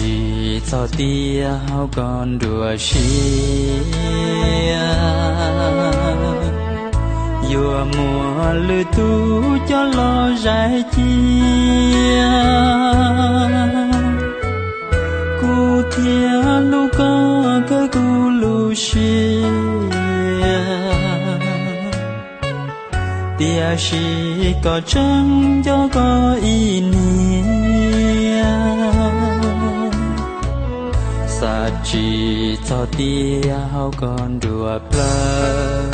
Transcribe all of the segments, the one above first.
Tsis txog tias haus koj nruab siab, yuav muab lwm tus coj los zais cia. Kuv thiaj hlub koj kawg kuv lub siab, tiam sis koj tseem nco koj ib niag. Xav tsis txog tias haus koj nruab plawv,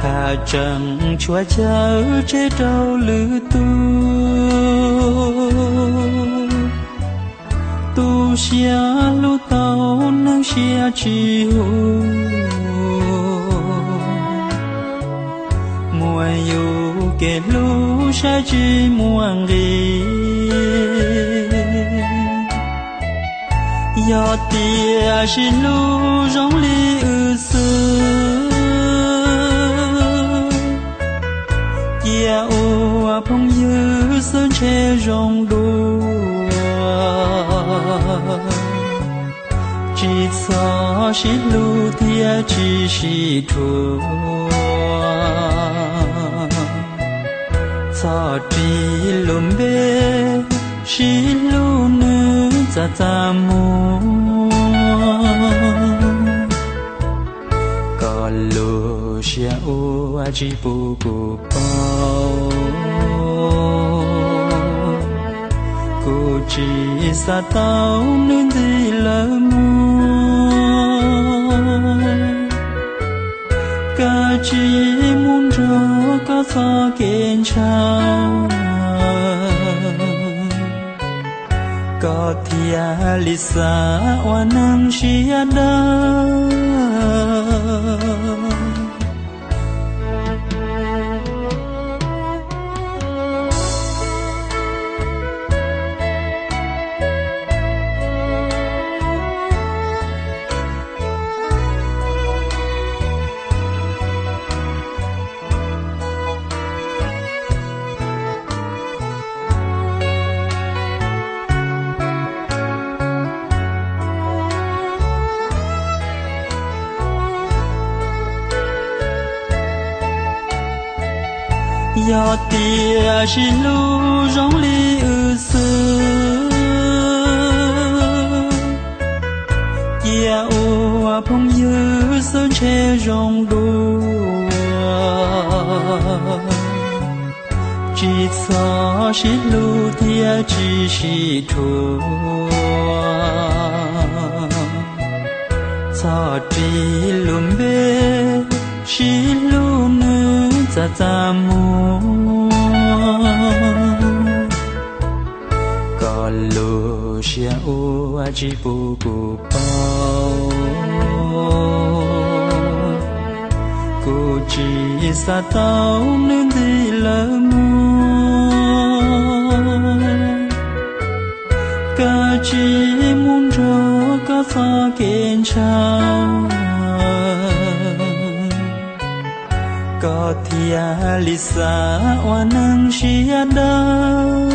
haj tseem tshuav chaw tseg rau lwm tus. Tu siab hlub tau neeg siab tsis huv, muaj yus kev hlub saib tsis muaj nqis. Yog tias sib hlub zoo li wb xwb, cia ua phooj ywg xwb ntshe zoo dua. Tsis txhob sib hlub thiab tsis sib dhuav, txhob ris lub npe sib hlub nws txaj txaj muag. Koj lub siab ua tsis pub kuv paub, kuv tsis xav tau nws ntxiv lawv muag. Kav tsij mus nrog koj txoj kev ntshaw, koj thiaj li xav ua neeg siab dawb. Yog tias sib hlub zoo li wb xwb, cia ua phooj ywg xwb ntshe zoo dua. Tsis txhob sib hlub thiab tsis sib dhuav, txhob ris lub npe sib hlub nws txaj txaj muag. Koj lub siab ua tsis pub kuv paub, kuv tsis xav tau nws ntxiv lawv muag. Kav tsij mus nrog koj txoj kev ntshaw, koj thiaj li xav ua neeg siab dawb.